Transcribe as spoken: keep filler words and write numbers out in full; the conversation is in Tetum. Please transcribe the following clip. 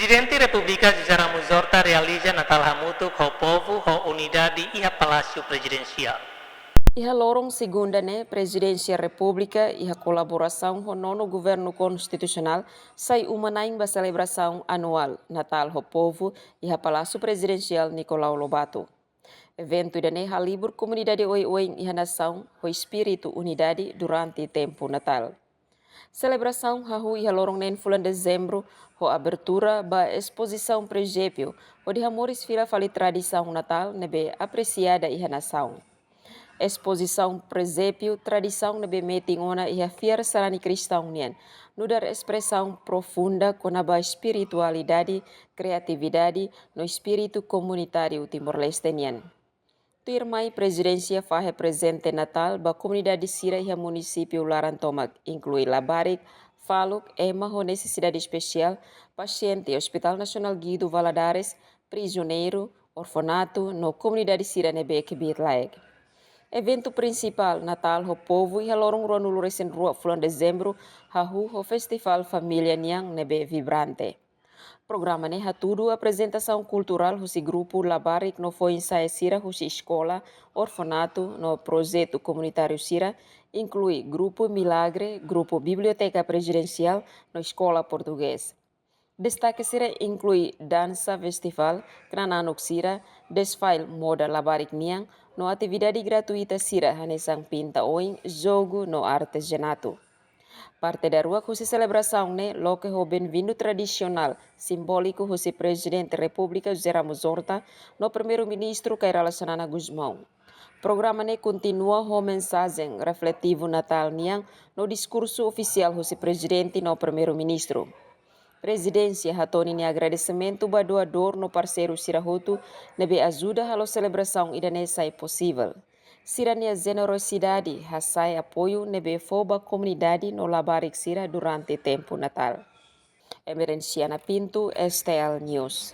Prezidente Repúblika José Ramos Horta realiza Natál hamutuk ho povu ho unidade iha Palásiu Prezidensiál. Iha loron segunda ne'e, Prezidénsia Repúblika iha kolaborasaun ho Nono Governu Konstitusionál sai uma-na'in ba selebrasaun anuál Natál ho povu iha Palásiu Prezidensiál Nicolau Lobato. Eventu ida-ne'e halibur komunidade oioin iha nasaun ho espíritu unidade durante tempu Natál. Selebrasaun hahú iha loron neen fulan Dezembru ho abertura ba espozisaun prezépiu hodi hamoris fila fali tradisaun Natál ne'ebé apresiada iha nasaun. Espozisaun prezépiu tradisaun ne'ebé metin ona iha fiar sarani kristaun nian, nu'udar espresaun profunda kona-ba espiritualidade, kriatividade no espíritu komunitáriu Timor-Leste nian. Tuirmai, Prezidénsia fahe prezente Natál ba komunidade sira iha munisípiu laran tomak, inklui labarik, faluk, ema ho nesesidade espesiál, pasiente Hospital Nasionál Guido Valadares, prizioneiru, orfanatu no komunidade sira ne'ebé kbiit-laek. Eventu prinsipál Natál ho povu iha loron ruanulu-resin-rua fulan Dezembru hahú ho festivál família nian ne'ebé vibrante. Programa ne'e hatudu aprezentasaun kulturál husi grupu labarik no foin-sa'e sira husi eskola, orfanatu no projetu komunitáriu sira, inklui Grupu Milagre, Grupu Biblioteka Prezidensiál no Eskola Portugés. Destake sira inklui dansa festivál, knananuk sira, desfile moda labarik nian, no atividade gratuita sira hanesan pinta oin, jogu no artezianatu. Parte daruak husi selebrasaun ne'e loke ho benvindu tradisionál simbóliku husi Prezidente Repúblika José Ramos Horta no Primeiru-Ministru Kay Rala Xanana Gusmão. Programa ne'e kontinua ho mensajen refletivu Natál nian no diskursu ofisiál husi Prezidente no Primeiru-Ministru. Prezidénsia hato'o ninia agradesimentu ba doadór no parseiru sira hotu ne'ebé ajuda halo selebrasaun ida-ne'e sai posivel. Sira-nia jenerosidade hasa'e apoiu ne'ebé fó ba komunidade no labarik sira durante tempu Natál. Emerenciana Pinto, S T L News.